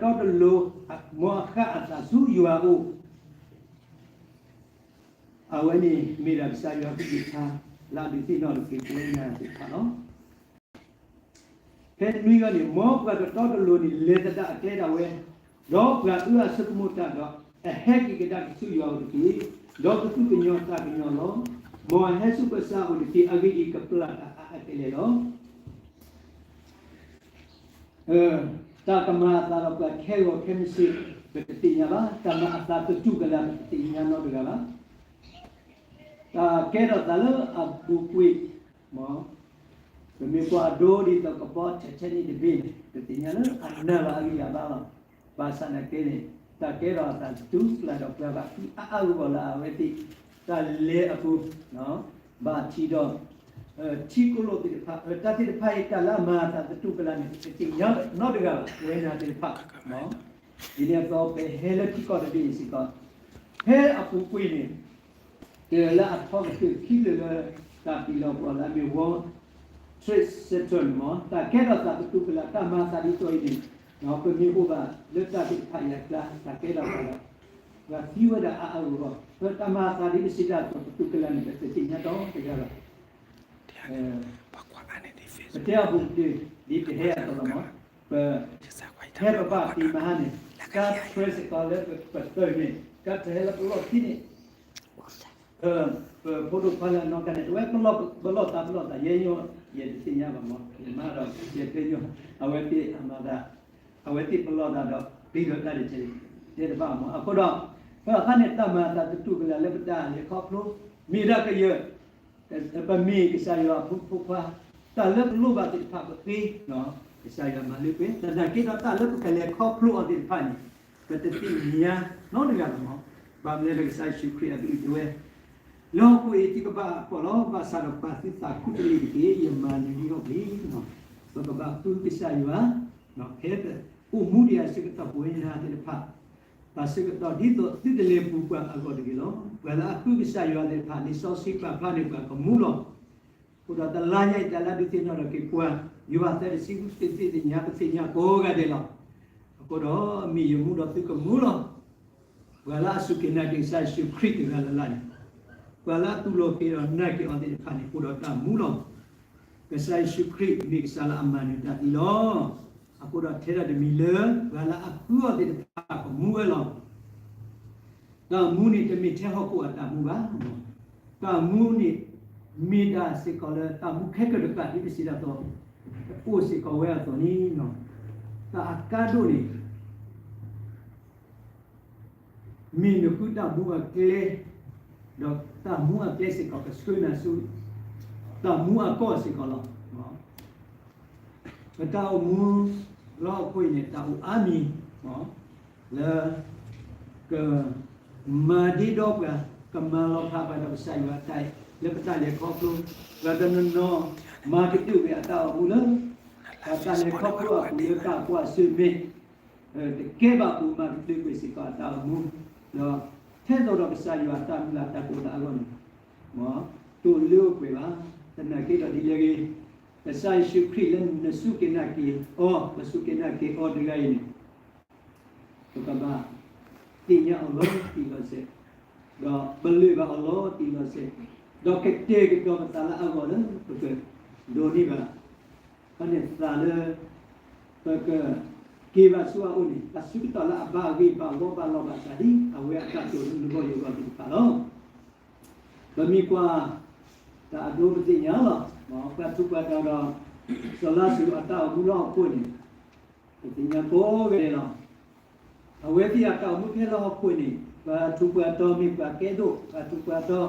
ပှၤတီတလိၤ မ်အဃၣ်အသးဆူယွၤအအိၣ်, အဝဲန့ၣ်မ့ၢ်ဒၣ်ကစၢ်ယွၤကလုၢ်ကထါ လၢအဒုးသ့ၣ်နီၣ်တက့ၢ်ပဝဲနၤသ့ၣ်တဖၣ်လီၤ. ဖဲနွံဂီၢ်န့ၣ် မ်ပှၤကတီတလိၤန့ၣ် လဲၤသဒၣ်အကျဲဒၣ်ဝဲ, ဒီးပှၤအၢအဆိကမိၣ်တၢ်ဒီး အဟဲက့ၤကဒါက့ၤဆူယွၤအအိၣ်တက့ၢ်. ဒီးကသူၣ်ကညီၤသးကညီၤလီၤ. မ်အဟဲဆူကစၢ်အအိၣ်တက့ၢ်. အဂ့ၢ်ဒ်အံၤ, ကပျၢ်တၢ်အါအါကလဲာ်လီၤ. တၢ်ကမၤအသးဒီးပှၤခဲဂီၤခဲမုၢ်ဆ့ၣ် ပတသ့ၣ်ညါဘၣ်. တၢ်မၤအသးသတူၢ်ကလာ် ပတသ့ၣ်ညါနီတဂၤဘၣ်. တၢ်ကဲထီၣ်သးလၢအပူၤကွံာ်, ပမ့ၢ်ကွၢ်အဒိဒ်သိးကဘီထဲထဲန့ၣ်တဘ့ၣ်န့ၣ် ပသ့ၣ်ညါလၢအနၢ်လီၤအဂံၢ်အဘါလီၤ. ဘၣ်ဆၣ်နာ်က့န့ၣ် တၢ်ကဲထီၣ်အသးသတူၢ်ကလာ်ဒီးပှၤဘၣ်ဃး အါအါဂီၢ်ဂီၢ်လၢအဝဲသ့ၣ် တၢ်လဲၤအပူၤ ဘၣ်ထံးဒီး ထံကိၣ်လိၣ်သ့ၣ်တဖၣ်, တၢ်သ့ၣ်တဖၣ်အံၤ တၢ်လၢအမၤအသးသတူၢ်ကလာ်န့ၣ် ပတသ့ၣ်ညါနီတဂၤဘၣ်. ပဝဲနၤသ့ၣ်တဖၣ် ဒ်န့ၣ်အသိး ပဟဲလၢထံကီၢ်တဘ့ၣ်အံၤစ့ၢ်ကီး ဖဲအပူၤကွံာ်န့ၣ် တလၢအထီကတၢၢ်ခံလၢာ်လၢ တၢ်ပျံၤလီၤပှီၢ်လၢအမ့ၢ် World Trade Center န့ၣ် တၢ်ကဲထီၣ်သးသတူၢ်ကလာ် တၢ်မၤအသးဒ်သိးအံၤန့ၣ် ပမ့ၢ်အိၣ်ဘၣ်လၢတၢ်သ့ၣ်တဖၣ်အံၤအကျါ တၢ်ကဲထီၣ်သးဒီး ပှၤသံဝဲဒၣ်အါအါဂီၢ်ဂီၢ် ဒီးတၢ်မၤအသးဒ်ပစံးတၢ်အသိးသတူၢ်ကလာ်န့ၣ် ပတသ့ၣ်ညါနီတဂၤဘၣ်. ပတဲအပူၤကတၢၢ် ဒ်ပဟဲအသိးလီၤမး, ပဟဲပဘၣ်ပ့ၤမဟါန့ၣ် ကါထွဲစ့ၢ်ကီးလၢပသုးန့ၣ် ကါထွဲလၢပလီၢ်ခံန့ၣ် ပဖိဒိၣ်ခွါလၢအနီၢ်ကါန့ၣ် တဝဲပလီၢ်သးပလီၢ်သး ယဲယိ ယတသ့ၣ်ညါဘၣ်မး ယမါဒီးယတဲယိ အဝဲသ့ၣ်အမၤသး အဝဲသ့ၣ်ပလီၢ်သးဒီး ပှၤဒီးတၢ်တတဲ တဲတဘၣ်မး အဃိဒီး ပှၤအခါန့ၣ် တၢ်မၤအသးသတူၢ်ကလာ်လၢပတၢ်လဲၤခီဖျိ မ့ၢ်ဒၣ်ကယဲၢ် ပမ့ၢ်ကစၢ်ယွၤအဖိမုၣ်ဖိခွါ တၢ်လၢပလိၣ်ဘၣ်သ့ၣ်တဖၣ်ပဃ့ ကစၢ်ယွၤမၤလၢပှဲၤ သနာ်က့ဒီးတၢ်လၢပကလဲၤခီဖျိအီၤသ့ၣ်တဖၣ်န့ၣ် ပတသ့ၣ်ညါနီတဂၤဘၣ်မး ဘၣ်မနုၤလၢကစၢ်ယ့ၣ်ၡူးခရံာ်အကလုၢ်တဲဝဲ လၢဟီၣ်ခိၣ်အံၤသုကဘၣ်အဖှီၣ်လီၤ ဘၣ်ဆၣ်ဒီးပာ်သုသးခူတလ့ၢ်တက့ၢ် ယမၤနၢၤဒ်အီၤတက့ၢ် ပကဘၣ်ဃုကစၢ်ယွၤ ဖဲပအိၣ်မူဒံးအဆၢကတီၢ်ပဝဲနၤသ့ၣ်တဖၣ် ဘၣ်ဆၢကတီၢ်ဒ်သိးသုတလဲၤပူၤကွံာ်အဂီၢ်တဂ့ၤလီၤ. ပှၤလၢအဃုကစၢ်ယွၤသ့ၣ်တဖၣ် လံာ်စီဆှံပာ်ဖျါန့ၢ်ပှၤကမူလီၤ. အဃိဒီးတလါညါအံၤ တၢ်လၢဒုးသ့ၣ်နီၣ်ထီၣ်က့ၤပှၤ ယွၤသၢတဆံဃု သ့ၣ်ညါ ပသ့ၣ်ညါကိးဂၤဒဲးလီၤ. အဃိဒီးမ့ၢ်ယမူဒီးသုကမူလီၤ. ပှၤလၢအစူၢ်က့ၤနာ်က့ၤကစၢ်ယ့ၣ်ၡူးခရံာ်တဂၤလၢ်လၢ်န့ၣ် ပှၤလၢအတူၢ်လိာ်က့ၤဒီးနာ်က့ၤအီၤသ့ၣ်တဖၣ်န့ၣ် အိၣ်ဒီးတၢ်မူလီၤ. ကစၢ်ယ့ၣ်ၡူးခရံာ်မ့ၢ်ကစၢ်လၢအမၤနၢၤတၢ်သံလီၤ. အဃိဒီးထဲဒၣ်တမံၤလၢ ပှၤလၢအဃုအီၤသ့ၣ်တဖၣ်ကမူဝဲလီၤ. တၢ်မူန့ၣ်တမ့ၢ်ထဲဟီၣ်ခိၣ်အတၢ်မူဘၣ်. တၢ်မူန့ၣ် မ့ၢ်ဒၣ်စ့ၢ်ကီးလၢတၢ်မူခဲကၢၢ်တဖၣ်ဒ်ပစံးဒၣ်သိး အိၣ်စ့ၢ်ကီးဝဲအသိးန့ၣ် တၢ်အကါဒိၣ်န့ၣ် မ့ၢ်နဃုတၢ်မူအကျဲ, ဒီးတၢ်မူအကျဲစ့ၢ်ကီး ကဆှၢနၤဆူ တၢ်မူအကီၢ်စ့ၢ်ကီးလီၤ. ပတၢ်အိၣ်မူလၢဟီၣ်ခိၣ်အံၤန့ၣ် တၢ်အိၣ်အါမံၤ လၢ ကမၤဒ့ဒီပှၤ, ကမၤလီၤဖးပှၤဒီးကစၢ်ယွၤအတၢ်အဲၣ် လၢပတၢ်လဲၤခီဖျိ, ပှၤတနီၤနီၤ မၤကတၢၢ်ကွံာ်အတၢ်အိၣ်မူလၢ ပတၢ်လဲၤခီဖျိအပူၤလၢတၢ်ကွၢ်ဆၢၣ်မဲာ် တကဲဘၣ်ပူၤ မၤကတၢၢ်ကွံာ်စ့ၢ်ကီးအတၢ်အိၣ်မူ, ဒီးထဲသိးဒီးကစၢ်ယွၤအတၢ်မုၢ်လၢ်တၢ်ဒိၣ်လၢအဂီၢ်န့ၣ် တအိၣ်လၢအိၣ်ပှဲၤဘၣ်. သနာ်က့ဒီးဒ်လဲၣ်ဂ့ၤ, ကစၢ်ယ့ၣ်ၡူးခရံာ်လၢနစူၢ်က့ၤနာ်က့ၤအီၤ, ပစူၢ်က့ၤနာ်က့ၤအီၤတဂၤအံၤန့ၣ် ပကဘၣ်သ့ၣ်ညါအီၤလီၤတံၢ်လီၤဆဲး, ဒီးပလၢၢ်ဘၣ်အီၤလီၤတံၢ်လီၤဆဲး, ဒီးကတဲာ်ကတီၤပသးလၢအဂီၢ်လၢပကဒိးန့ၢ်ဘၣ် ဖဲန့ၣ်သးလၢ ပကက့ၤဘၣ်ဆူအအိၣ်န့ၣ် တၢ်ဆၢကတီၢ်လၢအဘၣ်အဂ့ၢ်ဘၣ်ဂီၢ်ဘၣ်လီၤဘၣ်စးဒ် အဝဲအတၢ်တိာ်လၢနဂီၢ်ယဂီၢ်သ့ၣ်တဖၣ်လီၤ. ပမ့ၢ်ကွၢ် တၢ်အဒိပသ့ၣ်ညါလီၤ. ပှၤထူးပှၤတီၤဒီး စီၤလါစရူးအတၢ်အိၣ်မူလၢဟီၣ်ခိၣ်န့ၣ် ပသ့ၣ်ညါကိးဂၤဒဲးလီၤ. အဝဲသ့ၣ်အတၢ်အိၣ်မူဖဲလၢဟီၣ်ခိၣ်န့ၣ် ပှၤထူးပှၤတီၤမ့ၢ်ပှၤကဲဒိၣ် ပှၤထူးပှၤတီၤ,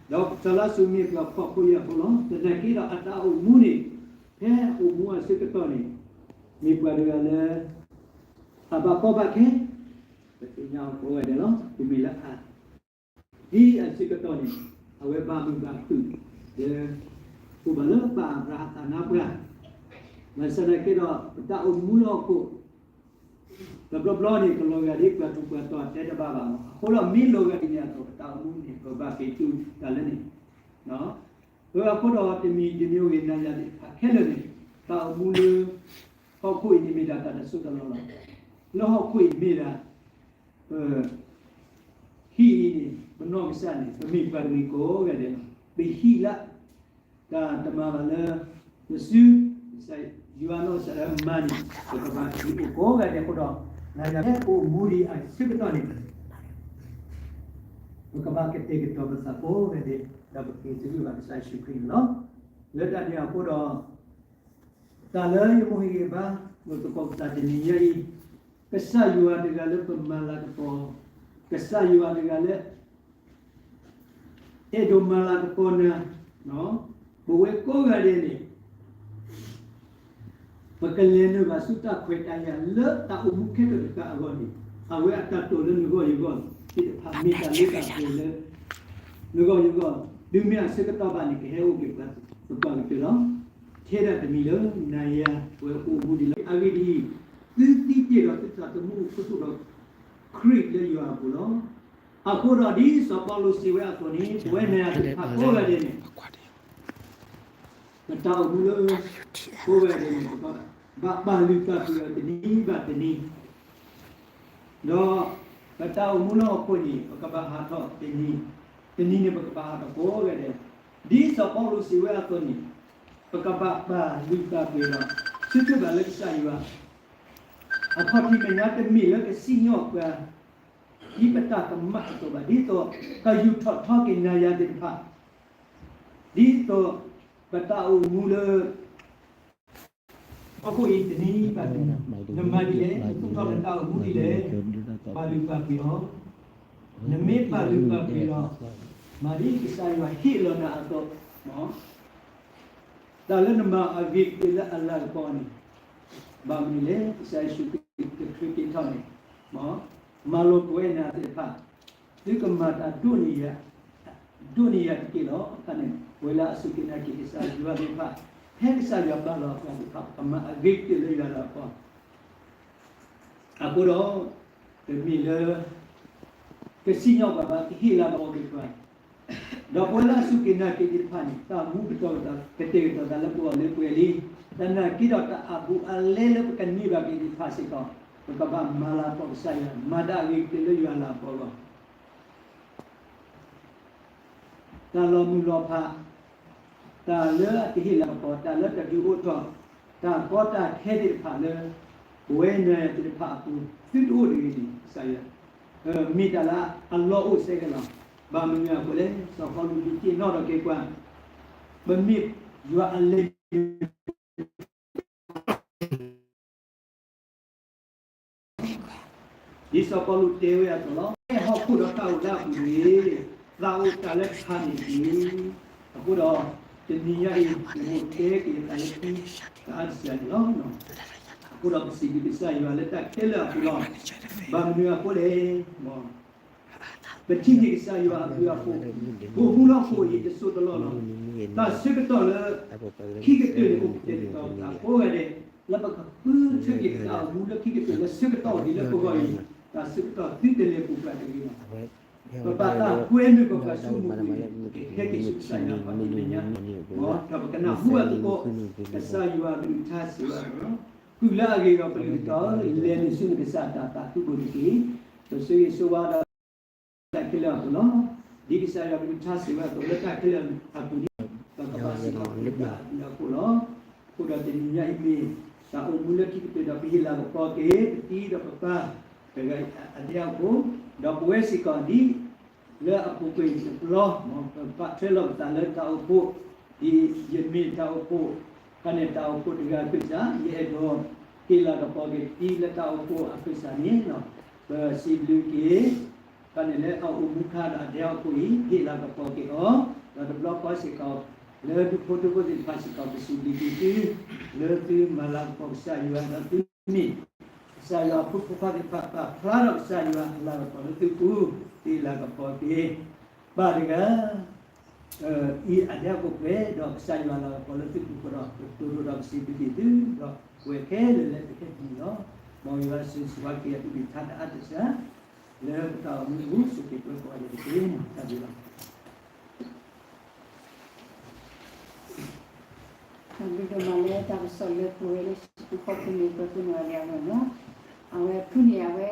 ဒီးစီၤလါစရူးမ့ၢ်ပှၤဖှီၣ်ဖိယာ်ဖိလီၤ. သနာ်က့ဒီးအတၢ်အိၣ်မူန့ၣ် ဖဲအိၣ်မူအဆၢကတီၢ်န့ၣ် မ့ၢ်ပှၤတဂၤလၢ အဘၣ်ကီဘၣ်ခဲ, ပသ့ၣ်ညါအီၤကိးဂၤဒဲးလီၤ. ပမ့ၢ်လၢအ ဒ်အဆၢကတီၢ်န့ၣ် အဝဲဘၣ်မုာ်ဘၣ်ခုၣ် လၢ အိၣ်ဘၣ်လၢပၢ်အၤဘြၤဟၣ်အသးနါပှၢ်, ဘၣ်ဆၣ်သနာ်က့ဒီး ပတၢ်အိၣ်မူလၢဟီၣ်ခိၣ် တဘျီဘျီန့ၣ် ကလီၤဂာ်ဒ်ပှၤထူးပှၤတီၤတဲတဘၣ်ဘၣ်လီၤ. အဃိဒီးမ့ၢ်လီၤဂာ်ဒ်န့ၣ်အသိး ပတၢ်အိၣ်မူန့ၣ် ပဘၣ်က့ၤတူၢ်တၢ်လၢန့ၣ် အဃိဒီးတမံၤတမံၤဂ့ၤ နၤယၤသ့ၣ်တဖၣ်ခဲလၢာ်န့ၣ် တၢ်အိၣ်မူလၢ ဟီၣ်ခိၣ်အံၤန့ၣ်မ့ၢ်ဒၣ်တၢ်တစိၢ်တလီၢ်လီၤ. လၢဟီၣ်ခိၣ်အံၤမ့ၢ်ဒၣ် ပဟံၣ်အံၤန့ၣ် ပနီၢ်ကစၢ်န့ၣ် ပမ့ၢ်ပှၤတမံၤကိးဂၤဒဲးလီၤ. ပဟံၣ်လၢ တၢ်တမၤဘၣ်လၢ ပစု ယွၤနီၢ်ကစၢ်လၢမၤန့ၣ် ပကဘၣ်အိၣ်ကိးဂၤဒဲးအဃိဒီး နၤယၤဟဲအိၣ်မူဒံးအဆၢကတီၢ်န့ၣ် ပကဘၣ်ကတဲာ်ကတီၤပသးကိးဂၤဒဲး ဒီးပက့ၤသဂၢၢ်ဘၣ်ကစၢ်ယ့ၣ်ၡူးခရံာ်န့ၣ်လီၤ. လၢတၢ်န့ၣ်အဃိဒီး တၢ်လၢယမိၢ်ဟ့ၣ်ဂံၢ်ဘါ ပသကိးပသးတနံၤညါအံၤ, ကစၢ်ယွၤတဂၤလၢပမၤလၤကပီၤ, ကစၢ်ယွၤတဂၤလၢ အဲၣ်ဒိးမၤလၤကပီၤနၤ, ပဝဲကိးဂၤဒဲးန့ၣ် ပကလဲၤနုာ်ဘၣ်ဆူတၢ်ခွဲးတၢ်ယာ်လၢတၢ်အိၣ်မူခဲလၢာ်တကးအဂီၢ်န့ၣ် အဝဲအတၢ်တိာ်လၢနဂီၢ်ယဂီၢ်သ့ၣ်တဖၣ်မ့ၢ်တၢ်လၢတၢ်ပှဲၤလၢ နဂီၢ်ယဂီၢ်, တုၤမ့ၢ်အဆၢကတီၢ်ဘၣ်န့ၣ် ကဟဲအိၣ်က့ၤပှၤသပှၢ်ကတၢၢ်လီၤ. ထဲဒၣ်တမံၤလၢနၤယၤပဝဲအိၣ်မူဒံးလီၤ. အဂ့ၢ်ဒ်အံၤ, သုသံတ့ၢ်ဒီးသုသးသမူအိၣ်ခူသူၣ်ဒီးခရံာ်လၢယွၤအပူၤလီၤ. အဃိဒီးဒ်စီၤပီလူးစံးဝဲအသိးန့ၣ် ပဝဲနၤယၤသ့ၣ်တဖၣ်ကိးဂၤဒဲးန့ၣ် ပတၢ်အိၣ်မူလၢ ကိးဂၤဒဲးန့ၣ် ပကဘၣ်ပာ်လုၢ်ပာ်ပှ့ၤအီၤတနံၤဘၣ်တနံၤ, ဒီးပတၢ်အိၣ်မူလၢဟီၣ်ခိၣ်န့ၣ် ပကဘၣ်ဟးထီၣ်တနံၤ, တနံၤန့ၣ် ပကဘၣ်ဟးထီၣ်ကိးဂၤဒဲး, ဒ်စီၤပီလူးစံးဝဲအသိးန့ၣ် ပကဘၣ်ပာ်လုၢ်ပာ်ပှ့ၤဒီး ဆၢထၢၣ်ဘၣ်လၢကစၢ်ယွၤ အခီၣ်ထံးမဲာ်ညါတမ့ၢ်လၢကစံၣ်ညီၣ်ပှၤ ဒ်ပတၢ်ကမၣ်အသိးဘၣ်, ဒ်သိးကယူာ်ထီၣ်ထီက့ၤနၤယၤသ့ၣ်တဖၣ်, ဒ်သိးပတၢ်အိၣ်မူလၢ ဟီၣ်ခိၣ်အံၤတနံၤဘၣ်တနံၤ, နမၤဒ်လဲၣ်, နသူၣ်ထီၣ်နတၢ်အိၣ်မူဒ်လဲၣ်, ပာ်လုၢ်ပာ်ပှ့ၤအီၤ, နမ့ၢ်ပာ်လုၢ်ပာ်ပှ့ၤဒီး မၤဒ်ကစၢ်ယွၤဟ့ၣ်လီၤနၤအသိး တၢ်လၢနမၤအဂ့ၤကတၢၢ်လၢအလၤကပီၤန့ၣ် ဘၣ်မနုၤလဲၣ်, ကစၢ်ယ့ၣ်ၡူးခရံာ်တချုးက့ၤထီၣ်န့ၣ် မၤလိာ်ကွဲနၤသ့ၣ်တဖၣ်, သုကမၤတၢ်ဒိၣ်န့ၢ်ယၤ, ဒိၣ်န့ၢ်ယၤတက့ၢ်လီၤ. အခါန့ၣ် ပဝဲလၢအစူၢ်က့ၤနာ်က့ၤကစၢ်ယွၤသ့ၣ်တဖၣ် ဖဲကစၢ်ယွၤပာ်လီၤအသးသ့ၣ်တဖၣ် ပကမၤအဂ့ၤကတၢၢ်လၢယွၤလၤကပီၤ အဃိဒီး တမ့ၢ်လၢ ကစံၣ်ညီၣ်ပှၤဘၣ် ကဟ့ၣ်လၤကပီၤက့ၤပှၤ, ဒီးပဝဲလၢအစူၢ်က့ၤနာ်က့ၤသ့ၣ်တဖၣ်န့ၣ် တၢ်မူကတီၤကတီၤ ကတဲာ်ကတီၤသးလၢပဂီၢ်လၢပှဲၤလံ, သနာ်က့ဒီးတၢ်အဘူးအလဲလၢပကန့ၢ်ဘၣ်က့ၤသ့ၣ်တဖၣ်စ့ၢ်ကီး ပကဘၣ်မၤလၤကပီၤကစၢ်ယွၤ, မၤတၢ်အဂ့ၤကတၢၢ်လၢယွၤလၤကပီၤအဂီၢ် တၢ်လီၤမုၢ်လီၤဖး, တၢ်လၢအတဟ့ၣ်လၤကပီၤ, တၢ်လၢတဒုးအိၣ်ထီၣ်, တၢ်ကီတၢ်ခဲသ့ၣ်တဖၣ်လၢ ပဝဲနၤယၤသ့ၣ်တဖၣ်အပူၤ သုတအိၣ်တဂ့ၤန့ၣ် ကစၢ်ယွၤ မ့ၢ်တၢ်လၢအလီၢ်အိၣ်စဲကလီၤ. ဘၣ်မနုၤအဃိလဲၣ်, စီၤပီလူးဒုးသ့ၣ်နီၣ်ထီၣ်က့ၤပှၤ, ပမ့ၢ်ယွၤအလဲၤ ဒ်စီၤပီလူးတဲဝဲအသိးလီၤ. ဟီၣ်ခိၣ်ဒီးတၢ်အိၣ်လၢအပူၤတဂ့ၤ, သးအိၣ်တၢ်လၢခါန့ၣ်တက့ၢ်. အဃိဒီး တနံၤညါအံၤ ယမိၢ်တဲက့ၤယသးလၢသု တအါတစှၤန့ၣ်လီၤ. အဃိဒီးပစံးဘျုးကစၢ်ယွၤလၢတၢ်ခဲလၢာ်အပူၤလီၤ. ဘၣ်မနုၤအဃိလဲၣ် ပထံၣ်န့ၢ်ကစၢ်ယွၤအဘျုးအဖှိၣ်, ပအိၣ်မူလၢဟီၣ်ခိၣ်အံၤတစိၢ်တလီၢ်လီၤ. တၢ်ဆၢကတီၢ်လၢ ခံကတၢၢ်န့ၣ် အိၣ်ကတဲာ်ကတီၤပသးကိးဂၤဒဲး, လၢပကဃုထၢက့ၤပတၢ်အိၣ်မူလၢခံကတၢၢ်လၢဆၢကတီၢ်ဒ်လၢပဂီၢ်အံၤ, တၢ်ဆၢကတီၢ်သုတလဲၤပူၤဖျဲးတဂ့ၤဘၣ်. ပဘၣ်တၢ်ကွဲမုာ်ပပှၤဆူမူပူၤန့ၣ် ကဟဲက့ၤဆူကစၢ်ယွၤအခီၣ်ထံးမဲာ်ညါ, ဒီးပကနၢ်ဟူဘၣ်သကိး ကစၢ်ယွၤအကလုၢ်ကထါစံးဝဲအသိးလီၤ. ကုၢ်လၢအဂ့ၤဒီးပလုၢ်ကထီ လဲၤနုာ်ဆူနကစၢ်တၢ်သးခုအပူၤတက့ၢ်. ပဆိၣ်ဂ့ၤဆိၣ်ဝါဒီး တၢ်ခဲလၢာ်အပူၤလီၤ. ဒ်ကစၢ်ယွၤအကလုၢ်ကထါစံးဝဲအသိး လၢတၢ်ခဲလၢာ်အပူၤန့ၣ် ပကဘၣ်စံးထီၣ်ပတြၢၤအဘျုးအဖှိၣ်လီၤ. အဃိဒီးတနံၤညါအံၤမ့ၢ် တၢ်အိၣ်မူလၢခံကတၢၢ်ဒီးပဟ့ၣ်လၤကပီၤက့ၤ ပတံၤဒီးပပၢ် တဂၤအဒဲအခိၣ်, ဒီးပဝဲစ့ၢ်ကီးဒ် လၢအပူၤကွံာ်တဘျီ ပဘၣ်ထွဲလီၤပသးလၢတၢ်အိၣ်ဖှိၣ်, ဒ်ယမ့ၢ်တၢ်အိၣ်ဖှိၣ် ခါန့ၣ်တၢ်အိၣ်ဖှိၣ်တဂၤအခၢၣ်စး ယအဲၣ်ဒိးဟ့ၣ်လၤကပီၤက့ၤတံၤလၢတၢ်အိၣ်ဖှိၣ်အခၢၣ်စးန့ၣ် ပစံးဘျုးက့ၤ ခါန့ၣ်လၢအအိၣ်မူခါဒီးအဒဲအခိၣ်အံၤ ဟ့ၣ်လၤကပီၤက့ၤအီၤ, ဒီးတဘျီဃီစ့ၢ်ကီး လၢဒူၣ်ဖိထၢဖိသ့ၣ်တဖၣ်စ့ၢ်ကီး ပစံးဘျုးက့ၤသု လၢသုမၤလၤကပီၤကစၢ်ယွၤဒီးသုမ့ၢ် ကစၢ်ယွၤအဖိမုၣ်ဖိခွါသ့ၣ်တဖၣ် ပာ်ဖျါထီၣ်ကစၢ်ယွၤအလၤကပီၤလၢသုပူၤ ဟ့ၣ်လၤကပီၤက့ၤ ပၢ်တဂၤ အံၤအဒဲအခိၣ်ပှဲၤ ဒီးကစၢ်ယွၤလၤကပီၤလၢသုပူၤအဃိဒီး ပတိၢ်ဒိၣ်ဒီးပစံးဘျုးက့ၤသု ဒီးပဝဲခဲလၢာ်လၢပဟဲတနံၤလီၤ. မ်ယွၤဆိၣ်ဂ့ၤဆိၣ်ဝါက့ၤအကလုၢ်ကထါတအါတစှၤ လၢပတၢ်အိၣ်မူအပူၤ ဆိၣ်ဂ့ၤပှၤကိးဂၤဒဲးတက့ၢ်. တၢ်ဘျုးလီၤ. တၢ်ဘျုးဒိၣ်မးလၢတၢ်ကစီၣ်လၢပဝဲလၢဟံၣ်ဖိဃီဖိန့ၣ် ပှၤကိးဂၤဒဲးအဂီၢ်လီၤ. အဝဲဖုန့ၣ် အဝဲ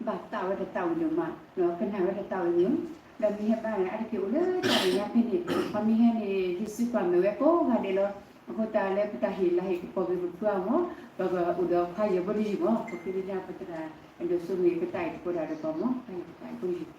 ဘၣ်သးဝဲတသးဝံၤဒိၣ်မး, ဒီးကနၣ်ဝဲတသးဝံၤန့ၣ်, ဒီးမ့ၢ်ဟဲဘါန့ၣ် အါတက့ၢ်အိၣ်လၢတၢ်မဲာ်ညါဖဲန့ၣ်, ပှၤမ့ၢ်ဟဲန့ၣ် ဟ့ၣ်စုကွၢ်မဲာ်ဝဲကိးဂၤဒဲးလီၤ. အဃိသတးလၢပတၢ်ဟ့ၣ်လၤဟ့ၣ်ကပီၤက့ၤပဖုအဂီၢ်, ပကအိၣ်ဒီးခွါယဲၢ်ဘိလံမး, ပဃ့ကညးပသရၣ်အဒိၣ်စိမ့ၢ်ဂ့ၤ ပသးအံၤသကိးတၢ်ဒီးပှၤမး, ခွါယဲၢ်ဘိလံ.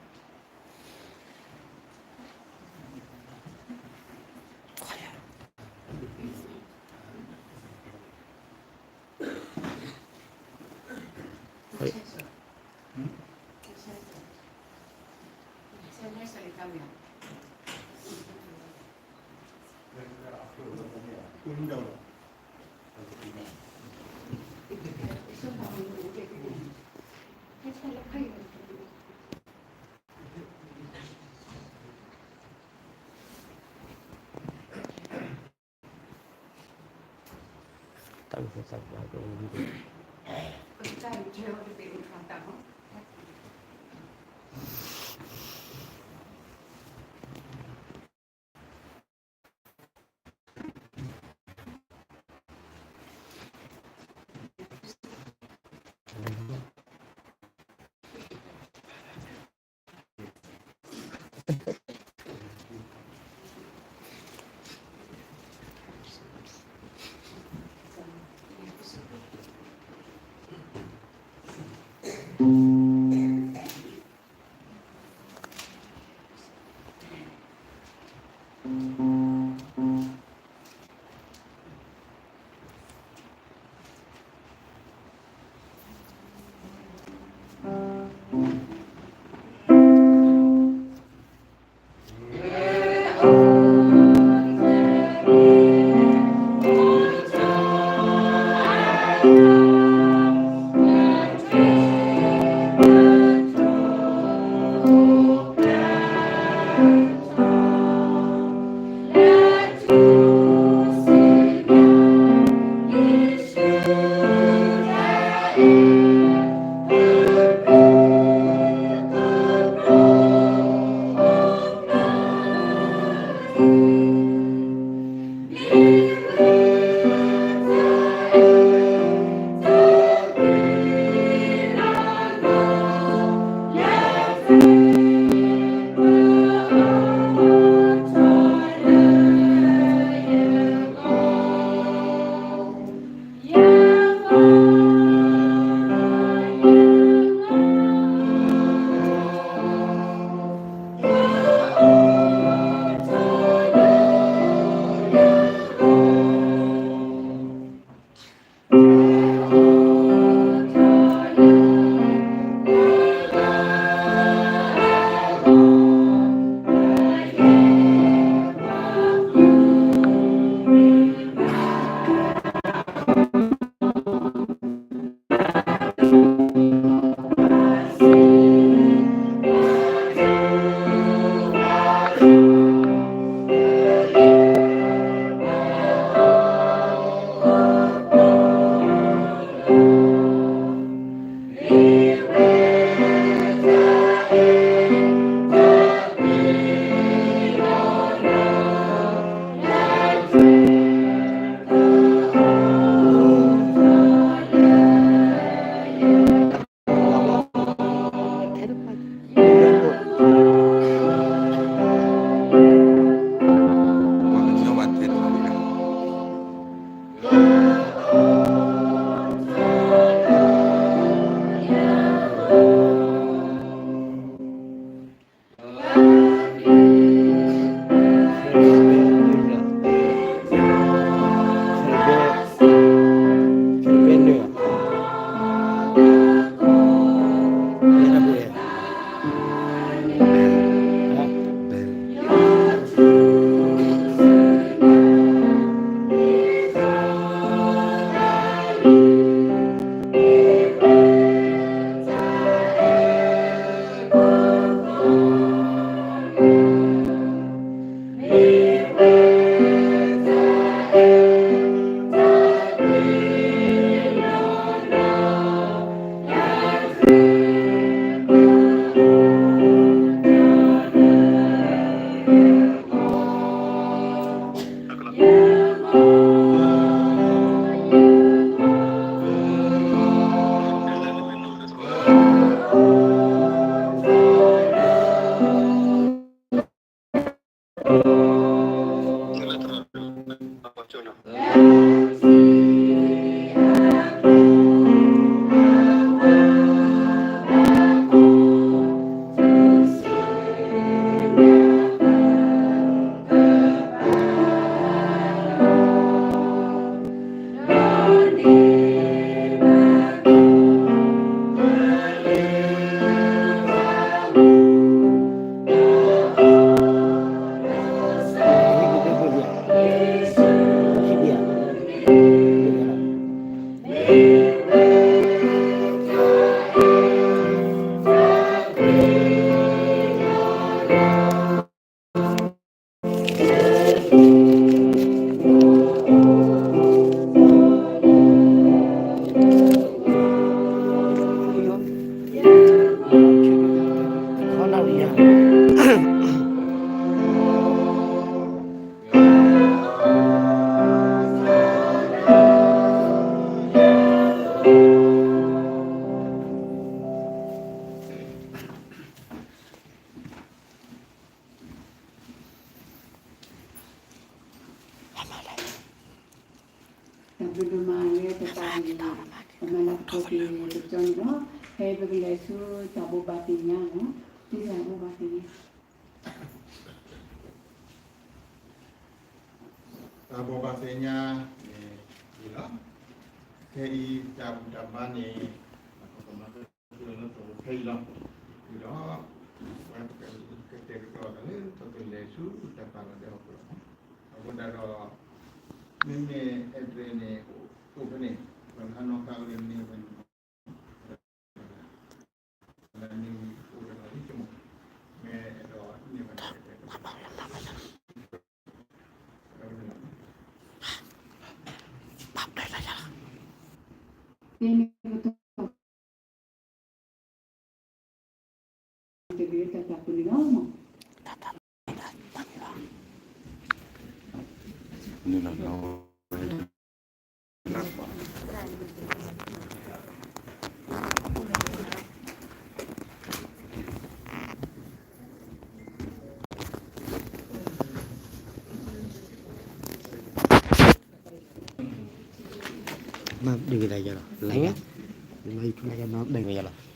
ပမၤလၤကပီၤက့ၤတကတီၢ်န့ၣ်လီၤ. ဖဲပကလဲၤဆူတၢ်ဘိးဘၣ်သ့ၣ်ညါလီၤ. တၢ်ဘိးဘၣ်သ့ၣ်ညါ တၢ်ဘိးဘၣ်သ့ၣ်ညါန့ၣ်လီၤ. ခဲအံၤတၢ်ဘူၣ်တၢ်ဘါန့ၣ် ပကမၤကတၢၢ်လၢပဖဲအံၤလီၤ. ဒီး ပကတဲာ်ကတီၤသးလၢပကလဲၤဆူတၢ်ပာ်လီၤတဲာ်အဖီခိၣ်လီၤ. အဃိသတးဒီး မ့မ့ၢ် address န့ၣ် အိၣ်ဖဲန့ၣ် ပှၤလၢအနီၣ်ဃာ်ဝဲန့ၣ် မ့ၢ်ဝဲန့ၣ် လၢန့ၣ်အိၣ်တဂၤလံ မ့ၢ်အဲၣ်ဒိးန့ၢ်ဘၣ်န့ၣ် မ့ၢ်ဒုးကဒါယလီၤ, လၢယထူလၢယမ့ၢ်ဒုးကဒါယလီၤ.